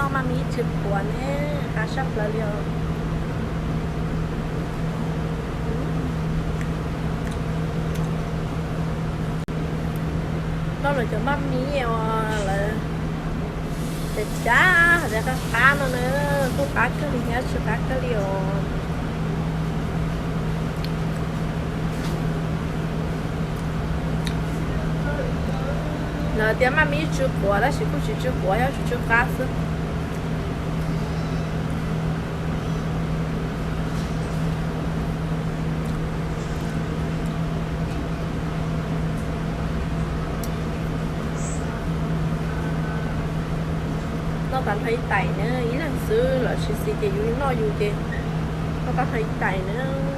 Maj me ib tsw quav ne, qab saj plaws li os. Noj lawv cov maj me uas lawv dav dav hais tias qab qab no na, kuj qab kawg li thiab, tsw qab kawg li os. Lawv tias maj me ib tsw quav tab sis kuj tsis tsw quav, yog tsw tsw qab xwb. Noj tag nrho ib tais na, ib leeg xwb los tsis xis ces yus noj yus ces noj tag nrho ib tais na.